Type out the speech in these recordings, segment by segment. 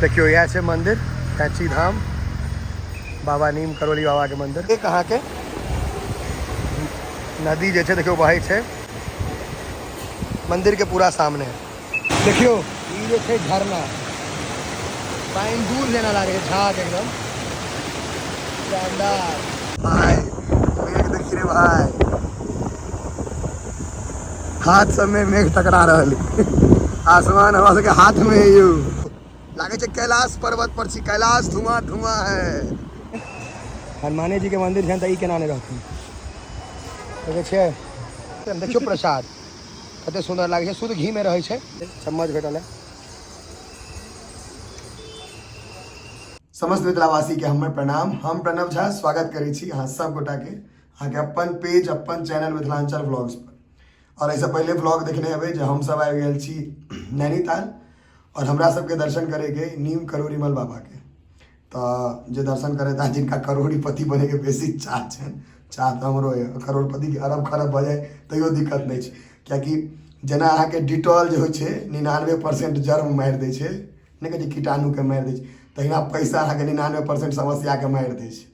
देखियौ इएह छै मंदिर कैंची धाम बाबा नीम करोली बाबा के मंदिर। एक अहाँके नदी जे छै देखियौ बहै छै मंदिर के पूरा सामने। देखियौ ई जे छै झरना, पानि दूर जेना लागै छै, झाग एकदम शानदार। भाई मेघ देखी रे भाई, हाथ सब में मेघ टकरा रहल, आसमान हमरा सबके हाथ में है। यौ लागे छै कैलाश पर्वत पर छी, कैलाश धुआं धुआं है। हनुमाने जी के मंदिर छनि तऽ ई केना नहि रहथिन। देखै छियै, देखियौ प्रसाद कते सुन्दर लागै छै, शुद्ध घी में रहै छै। चम्मच भेटल है। समस्त मिथिलावासी के हमर प्रणाम। हम प्रणव झा स्वागत करै छी अहाँ सब गोटा के अहाँके अपन पेज अपन चैनल मिथिलांचल व्लॉग्स पर। और एहिसँ पहिले व्लॉग देखने हेबै जे हम सब आबि गेल छी नैनीताल और हमरा सबके दर्शन करैके नीम करोड़ीमल बाबा के। तऽ जे दर्शन करैत हैं जिनका करोड़ीपति बनैके बेसी चाह छनि, चाह तऽ हमरो यऽ, करोड़पति के अरब खरब भऽ जाय तैयो दिक्कत नहि छै, कियाकि जेना अहाँके डिटॉल जे होइ छै 99% जर्म मारि दै छै, नहि कहै छै कीटाणुके मारि दै छै, तहिना पैसा अहाँके 99% समस्याके मारि दै छै।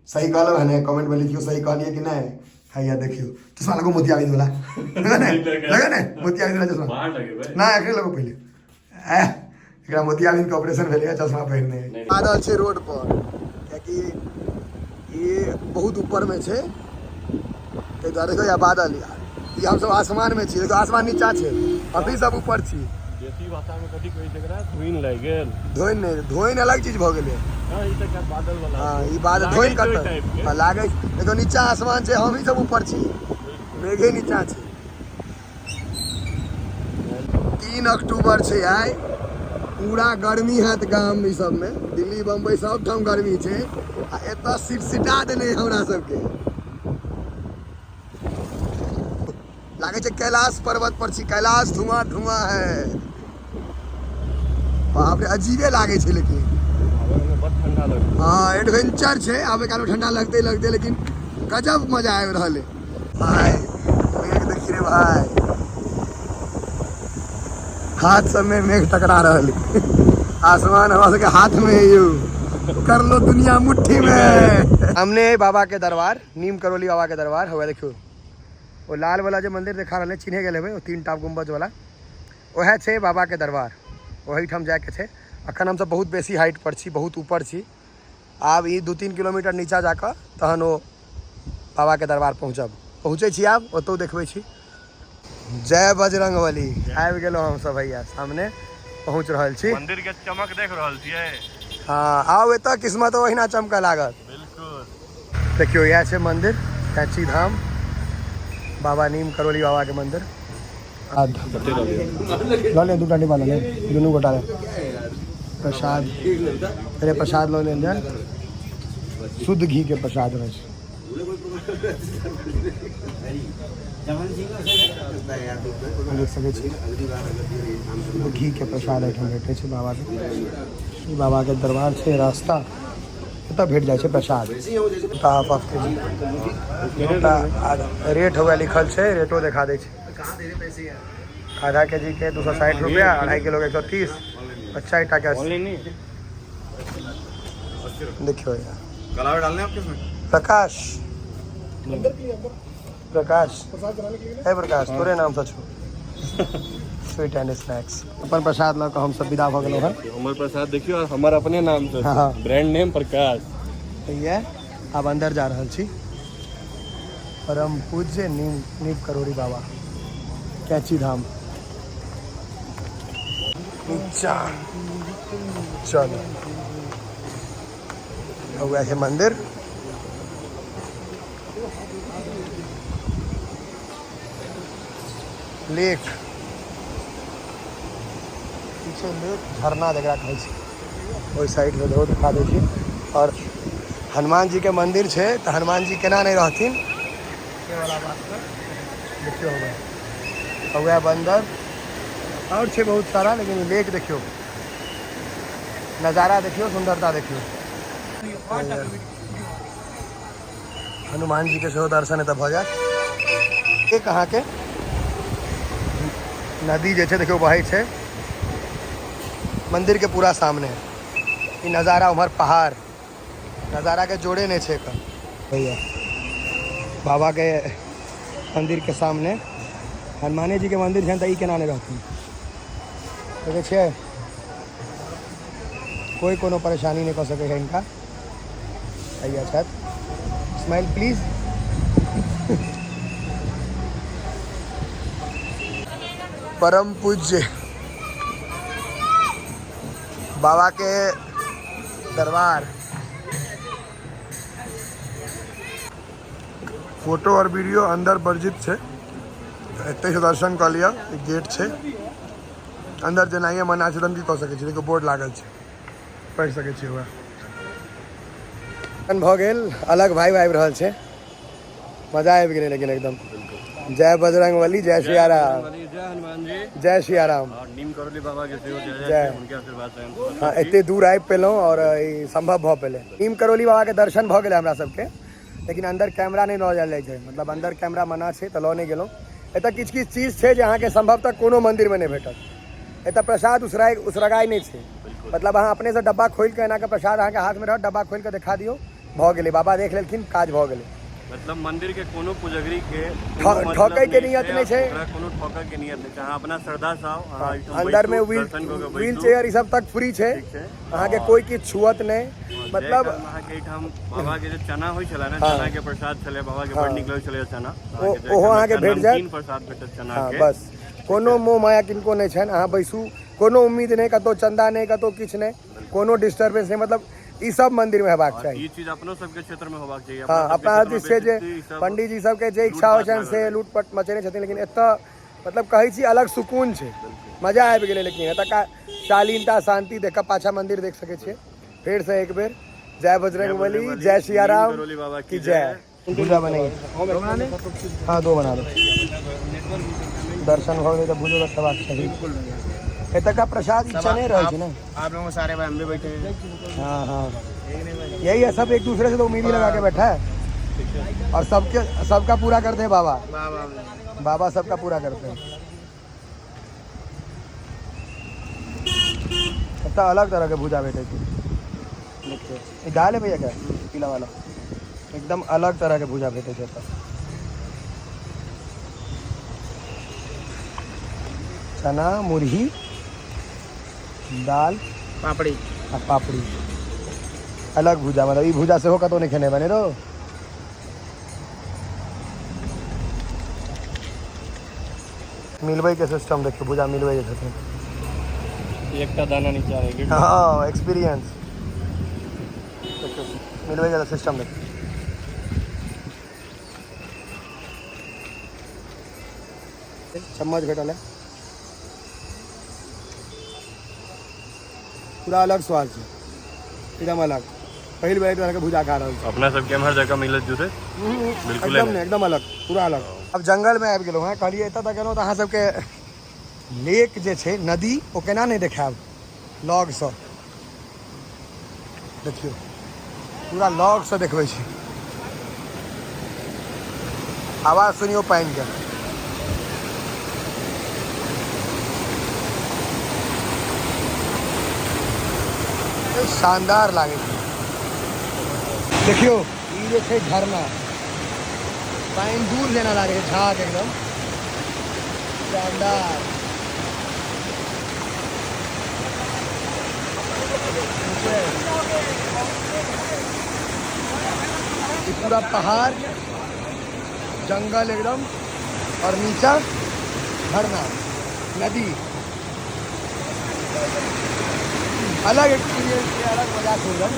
सही कहलहुँ हँ ने? कमेंटमे लिखियौ सही कहलियै कि नहि। हैया देखियौ चश्मा लगो मोतियाबिंद वाला लगा ने, मोतियाबिंद वाला चश्मा ना एखने लगो पहिले। एकरा मोतियाबिंद के ऑपरेशन भेलैए, चश्मा पहिरने बादल छै रोड पर, कियाकि ई बहुत ऊपर में छै, ताहि दुआरे देखियौ या बादल। ई हमसब आसमान में छी, देखियौ आसमान नीचा छै, अभी सब ऊपर छी। देसी भाषा में कथी कहै छै एकरा? धुइन लागि गेल। धुइन नहि, धुइन अलग चीज भऽ गेलै। हँ, ई तऽ खैर बादल वाला। हँ, ई बादल धुइन कतऽ? हँ, लागै देखियौ नीचा आसमान छै, हमही सब ऊपर छी, मेघे नीचा छै। 3 अक्टूबर छै आइ, पूरा गर्मी हैत गाम ई सबमे, दिल्ली बम्बई सब ठाम गर्मी छै, आ एतऽ सिटसिटा देने हमरा सबके। लागै छै कैलाश पर्वत पर छी, कैलाश धुआं धुआं है। बाप रे, अजीबे लागै छै लेकिन। हँ, एडवेंचर छै, आबे काल में ठंडा लगते लगते, लेकिन गजब मजा आबि रहल है। भाई मेघ देखी रे भाई, हाथ सब में मेघ टकरा रहल है, आसमान हमरा सबके हाथ में है। यौ कर लो दुनिया मुट्ठी में। सामने है बाबा के दरबार, नीम करोली बाबा के दरबार। हुआ देखियो वो लाल वाला जो मंदिर देखा रहल है, चिन्हे गेल हेबै, वो 3 टा गुम्बज वाला, वएह छै बाबा के दरबार, ओहिठाम जायके छै। अखन हमसब बहुत बेसी हाइट पर छी, बहुत ऊपर छी। आब ई 2-3 किलोमीटर नीचा जाकऽ तहन ओ बाबा के दरबार पहुँचब। पहुँचै छी आब, ओतौ देखबै छी। जय बजरंगबली। आबि गेलहुँ हमसब भैया, सामने पहुँच रहल छी। मंदिर के चमक देख रहल छियै। हँ, आउ एतऽ किस्मत ओहिना चमकऽ लागत। बिल्कुल। देखियौ इएह छै मंदिर कैंची धाम बाबा नीम करोली बाबा के मंदिर। लऽ ले 2टा डिब्बा लऽ ले, दुनू गोटा ले प्रसाद। अरे प्रसाद लऽ लेल जाय, शुद्ध घी के प्रसाद रहै छै। देख सकै छी शुद्ध घी के प्रसाद एहिठाम भेटै छै बाबा के। ई बाबा के दरबार छै, रास्ता एतऽ भेट जाइ छै प्रसाद। हाफ हाफ के जी रेट हुआ लिखल छै, रेटो देखा दै छै। आधा के जी के 260 रुपया, 2.5 किलो के 130, और 4 टाका 80। देखियो यार प्रकाश, प्रकाश हे प्रकाश, तोरे नाम से छौ। Sweet and snacks. अपन प्रसाद लऽ कऽ हम सब विदा भऽ गेलहुँ हन। हमर प्रसाद देखियौ, और हमर अपने नाम से। हाँ। ब्रांड नेम प्रकाश। ये आब अंदर जा रहल छी। परम पूज्य नीम करोड़ी बाबा कैंची धाम। नीचा चलो, वएह छै मंदिर। लेक पीछे, लेक झरना जकरा कहै छै, ओहि साइड में सेहो देखा दै छी। और हनुमान जी के मंदिर छै तऽ हनुमान जी केना नहि रहथिन, से वाला बात छै। देखियौ वएह वएह बंदर और छै बहुत सारा, लेकिन लेक देखियौ, नजारा देखियौ, सुंदरता देखियौ। हनुमान जी के सेहो दर्शन एतऽ भऽ जायत। एक अहाँके नदी जे छै देखियौ बहै छै मंदिर के पूरा सामने। ई नजारा, उम्हर पहाड़, नजारा के जोड़े नहीं छै एकर। भैया बाबा के मंदिर के सामने हनुमाने जी के मंदिर छनि तऽ ई केना नहि रहथिन। देखै छियै, कोई कोनो परेशानी नहि कऽ सकै है हिनका। भैया छथि, स्माइल प्लीज। परम पूज्य बाबा के दरबार। फोटो और वीडियो अंदर वर्जित छै, तऽ एतै से दर्शन कऽ लिअ। ई गेट छै, अंदर जेनाइए मना छै, तऽ हम की कऽ सकै छी? देखियौ, बोर्ड लागल छै, पढ़ि सकै छी। ओकरा भऽ गेल, अलग भाइब आबि रहल छै, मजा आबि गेलै। लेकिन एकदम जय बजरंग बली, जय सियाराम। जय हनुमान जी। जय सियाराम। और नीम करौली बाबा के सेहो जय। जय। जय, हुनके आशीर्वाद से हम हाँ, एते दूर आबि पेलहुँ और ई संभव भऽ पेलै। नीम करौली बाबाके दर्शन भऽ गेलै हमरा सबके, लेकिन अंदर कैमरा नहि लऽ जायल जाइ छै, मतलब अंदर कैमरा मना छै, तऽ लऽ नहि गेलहुँ। एतऽ किछु किछु चीज छै जे अहाँके संभवतः कोनो मंदिरमे नहि भेटत। एतऽ प्रसाद उसराय उसरगाइ नहि छै, मतलब अहाँ अपनेसँ डब्बा खोलि कऽ एना कऽ प्रसाद अहाँके हाथमे रहत, डब्बा खोलि कऽ देखा दियौ, भऽ गेलै। बाबा देख लेलखिन, काज भऽ गेलै। मतलब मंदिर के कोनो पुजगरी के ठकै के नियत नहि छै। ओकरा कोनो ठकै के नियत नहि छै। अहाँ अपना श्रद्धा से आउ, अहाँ एहिठाम अंदर में बैसू, व्हील दर्शन कऽ के व्हील बैसू। चेयर ई सब तक फ्री छै। ठीक छै। अहाँके कोई किछु छुअत नहि। मतलब मतलब अहाँके एहिठाम बाबा के जे चना होइ छलै ने, चना के प्रसाद छलै बाबा के, बड़ नीक लगै छलै चना। ओहो अहाँके भेट जायत। नमकीन प्रसाद भेटत चना के। बस कोनो मोह माया किनको नहि छनि। अहाँ बैसू, कोनो उम्मीद नहि, कतहु चंदा नहि, कतहु किछु नहि, कोनो डिस्टर्बेंस नहि। मतलब ई सब मंदिर में हेबाक और चाही। ई चीज अपनो सबके क्षेत्र में होबाक चाही। हाँ, सबके अपना क्षेत्र में दिस से जे बेसी ई सब पंडीजी सबके जे इच्छा होइ छनि से लूटपट मचेने छथिन, लेकिन एतऽ मतलब कहै छी अलग सुकून छै, मजा आबि गेलै। लेकिन एतऽका शालीनता, शांति देख कऽ पाछा मंदिर देख सकै छियै। फेर से एक बेर जय बजरंग बली, जय सियाराम करौली बाबा की जय। भुजा बनाइए। हाँ, दो बना दो। दर्शन भऽ गेलै तऽ भुजो तऽ खेबाक चाही। एतऽका प्रसाद इच्छा नहि रहै छै ने। आप लोगों सारे भाई हम भी बैठे हैं। हाँ, यही है, सब एक दूसरे से तो उम्मीद ही लगा के बैठा है और सबके सबका पूरा करते हैं बाबा। वाह वाह। बाबा सबका पूरा करते हैं। एतऽ अलग तरह के भुजा भेटै छै। देखियौ, ई दाल है भैया क्या पीला वाला। एकदम अलग तरह के भुजा भेटै छै एतऽ। चना, मुरही, दाल, पापड़ी आ पापड़ी। अलग भुजा, मतलब ई भुजा सेहो कतौ नहि खेने बने रो। मिलबै के सिस्टम देखियौ, भुजा मिलबै जे छथिन। एकटा दाना नीचा रहि गेल। हाँ, एक्सपीरियंस देखियौ, मिलबै के सिस्टम देखियौ। चम्मच भेटल है। पूरा अलग स्वाद छै, एकदम अलग। पहिल बेर एहि तरहके भुजा खा रहल छी। अपना सबके एम्हर जगह मिलत जुते बिल्कुल। एकदम नहि, एकदम अलग, पूरा अलग। अब जंगल में आबि गेलहुँ हेँ, कहलियै एतऽ तक एलहुँ तऽ अहाँ सबके लेक जे छै, नदी, ओ केना नहि देखायब लगसँ। देखियौ, पूरा लगसँ देखबै छी। आवाज सुनियौ पानिके। शानदार लागै छै। देखियौ, ई जे छै झरना, पानि दूर जेना लागै छै, झाग एकदम शानदार। ई पूरा पहाड़, जंगल एकदम और नीचा झरना, नदी। अलग एक्सपीरियंस है, अलग मजा छै एकदम।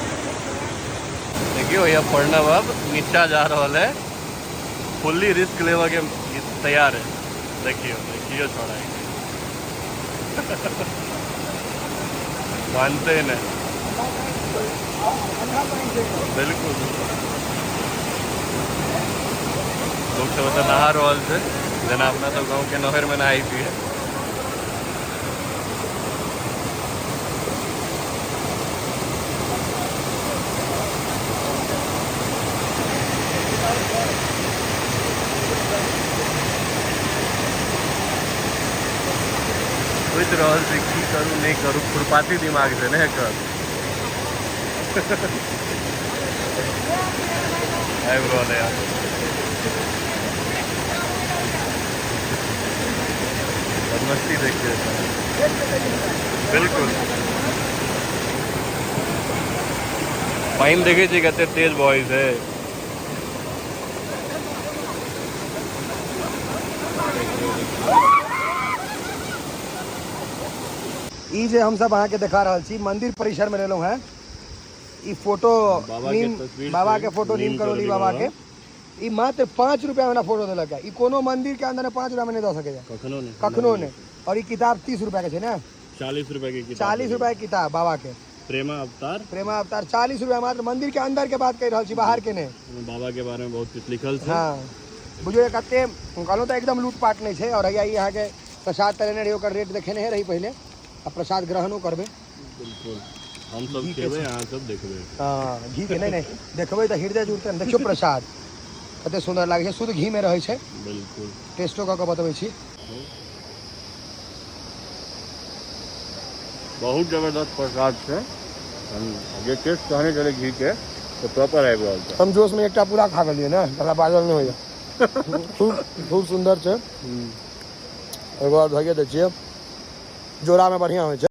देखियो, यह प्रणव अब नीचा जा रहल है, फुल्ली रिस्क लेवे के तैयार है। देखियो, देखियो, छोड़ा मानते ही नहीं। बिल्कुल, लोग सब ओतऽ नहा रहल छै, जेना अपना सब गाँव के नहर में नहाई छियै। सोचि रहल छै की करू नहि करू, खुरपाती दिमाग छै ने एकर। आबि रहल है यार। बदमस्ती देखिए। बिल्कुल, पानि देखै छी कते तेज बहै छै। ई जे हमसब अहाँके देखा रहल छी, मंदिर परिसर में लेलहुँ हैं ई फोटो। बाबा के नीम तस्वीर बाबा छै, के फोटो, नीम नीम करोली करोली बाबा बाबा के। ई मात्र 5 रुपया में फोटो देलक है। ई कोनो मंदिर के अंदर में 5 रुपया में नहीं दऽ सकैए। कखनो नहि। कखनो नहि। और ई किताब 30 रुपया के छै ने? 40 रुपए के किताब। 40 रुपया के किताब बाबा के। प्रेमा अवतार। प्रेमा अवतार, 40 रुपया मात्र। मंदिर के अंदर के बात कहि रहल छी, बाहर के नहि। बाबा के बारे में बहुत कुछ लिखल छै। हाँ, बुझियौ जे कते कहलहुँ तऽ एकदम लूटपाट नहि छै। और हैया ई अहाँके प्रसाद तऽ लेने रही, ओकर रेट देखेने रही पहिले। आ प्रसाद ग्रहणो करबै। बिल्कुल, हम सब घी के खेबै, छै। अहाँ सब देखबै। हँ, घी के नहि नहि, देखबै तऽ हृदय जुड़तै ने। देखियौ, प्रसाद कते सुन्दर लागै छै, शुद्ध घीमे रहै छै। बिल्कुल। टेस्टो कऽ कऽ बतबै छी। बहुत जबरदस्त प्रसाद छै। हम जे टेस्ट कहने छलै घी के, तऽ प्रॉपर आबि रहल छै। हम जोशमे एकटा पूरा खा गेलियै ने, हमरा बाजल नहि होइए। खूब खूब सुन्दर छै। एगो आओर धइए दै छियै, जोड़ामे बढ़िआँ होइ छै।